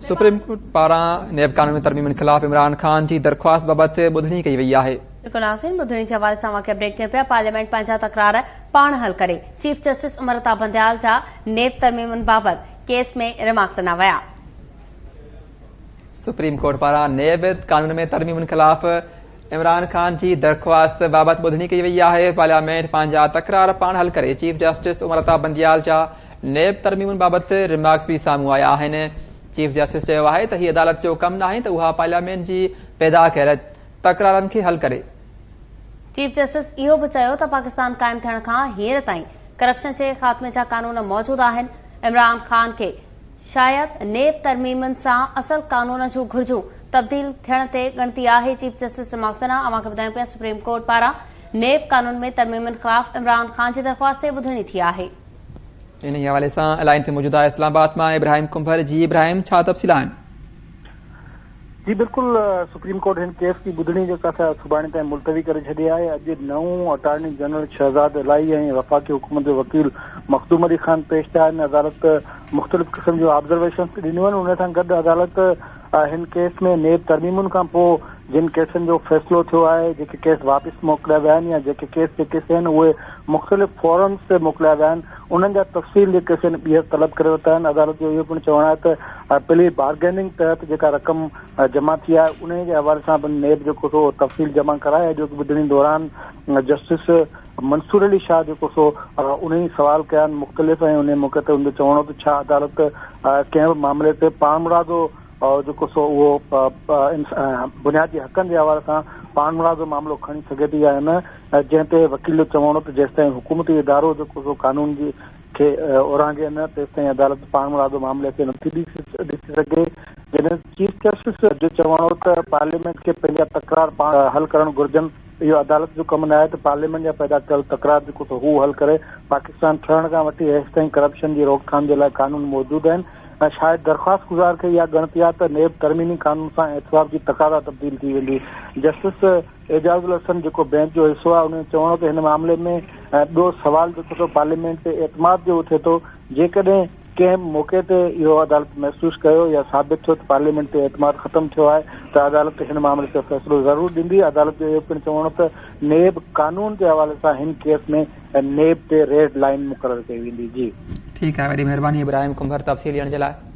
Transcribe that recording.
Supreme court پاران NAB قانون ۾ ترميمن خلاف عمران خان جي درخواست بابت ٻڌڻي ڪئي وئي آهي. بلڪل ناظرين ٻڌڻي جي حوالي سان اوهان کي اپڊيٽ ڪيون پيا پارليامينٽ پنهنجا تڪرار پاڻ حل ڪري چيف جسٽس عمر عطا بنديال جا نيب ترميمن بابت ڪيس ۾ ريمارڪس ڏنا ويا. سپريم ڪورٽ پاران نيب قانون ۾ ترميمن خلاف عمران خان جي درخواست بابت ٻڌڻي ڪئي وئي آهي پارليامينٽ پنهنجا تڪرار پاڻ حل ڪري چيف جسٽس عمر عطا بنديال جا نيب ترميمن بابت ريمارڪس به سامهون آيا آهن. چيف جسٽس چيو آهي ته هي عدالت جو ڪم ناهي ته اها پارليامينٽ جي پيدا ڪيل تڪرارن کي حل ڪري. چيف جسٽس اهو به چيو ته پاڪستان قائم ٿيڻ کان هينئر تائين ڪرپشن جي خاتمي جا قانون موجود آهن، عمران خان کي شايد نيب ترميمن سان اصل قانون جون گهرجون تبديل ٿيڻ تي ڳڻتي آهي، چيف جسٽس ريمارڪس ڏنا، اوهان کي ٻڌايون پيا سپريم ڪورٽ پاران نيب قانون ۾ ترميمن خلاف عمران خان جي درخواست تي ٻڌڻي ٿي آهي. انهي حوالي سان لائين تي موجود آهي اسلام آباد مان ابراهيم ڪنڀر جي ابراهيم ڇا تفصيل آهن؟ جي بلڪل سپريم ڪورٽ هن ڪيس جي ٻڌڻي جيڪا سا سڀاڻي تائين ملتوي ڪري ڇڏي آهي اڄ نئون اٽارني جنرل شهزاد الاهي ۽ وفاقي حڪومت جو وڪيل مخدوم علي خان پيش ٿيا آهن عدالت مختلف قسم جون آبزرويشنز به ڏنيون آهن ان سان گڏ عدالت هن ڪيس ۾ نيب ترميمن کان پوء جن ڪيسن جو فيصلو ٿيو آهي، جيڪي ڪيس واپس موڪليا ويا آهن يا جيڪي ڪيس جيڪي سي آهن اهي مختلف فورمز تي موڪليا ويا آهن، انهن جا تفصيل جيڪي سي آهن ٻيهر طلب ڪري ورتا آهن. عدالت جو اهو پڻ چوڻ آهي ته پلي بارگيننگ تحت جيڪا رقم جمع ٿي آهي انهي جي حوالي سان پڻ نيب جيڪو سو اهو تفصيل جمع ڪرائي. اڄوڪي ٻڌڻي دوران جسٽس منصور علي شاهه جيڪو سو انهي سوال ڪيا آهن مختلف ۽ انهي موقعي تي ان جو چوڻ هو ته ڇا عدالت ڪنهن به معاملي تي پاڻمرادو جيڪو سو اهو بنيادي حقن جي حوالي سان پاڻمرادو معاملو کڻي سگهي ٿي يا نه جنهن تي وڪيل جو چوڻ هو ته جيستائين حڪومتي ادارو جيڪو سو قانون جي کي اورانگهي نه تيستائين عدالت پاڻمرادو معاملي کي نٿي ڏسي سگهي جڏهن چيف جسٽس جو چوڻ هو ته پارليامينٽ کي پنهنجا تڪرار پاڻ حل ڪرڻ گهرجن اهو عدالت جو ڪم ناهي ته پارليامينٽ جا پيدا ڪيل تڪرار جيڪو سو هو حل ڪري، پاڪستان ٺهڻ کان وٺي هيستائين ڪرپشن جي روڪٿام جي لاء قانون موجود آهن ۽ شايد درخواست گذار کي اها ڳڻتي آهي ته نيب ترميمي قانون سان احتساب جي تقاضا تبديل ٿي ويندي. جسٽس اعجاز الحسن جيڪو بئنچ جو حصو آهي ان جو چوڻ هو ته هن معاملي ۾ ٻيو سوال جيڪو سو پارليامينٽ تي اعتماد جو اٿي ٿو جيڪڏهن ڪنهن به موقعي تي اهو عدالت محسوس ڪيو يا ثابت ٿيو ته پارليامينٽ تي اعتماد ختم ٿيو آهي ته عدالت هن معاملي تي فيصلو ضرور ڏيندي. عدالت جو اهو پڻ چوڻ هو ته نيب قانون جي حوالي سان هن ڪيس ۾ نيب تي ريڊ لائين مقرر ڪئي ويندي. جي. ٺيڪ آهي وڏي مهرباني ابراهيم ڪنڀر تفصيل ڏيڻ جي لاء.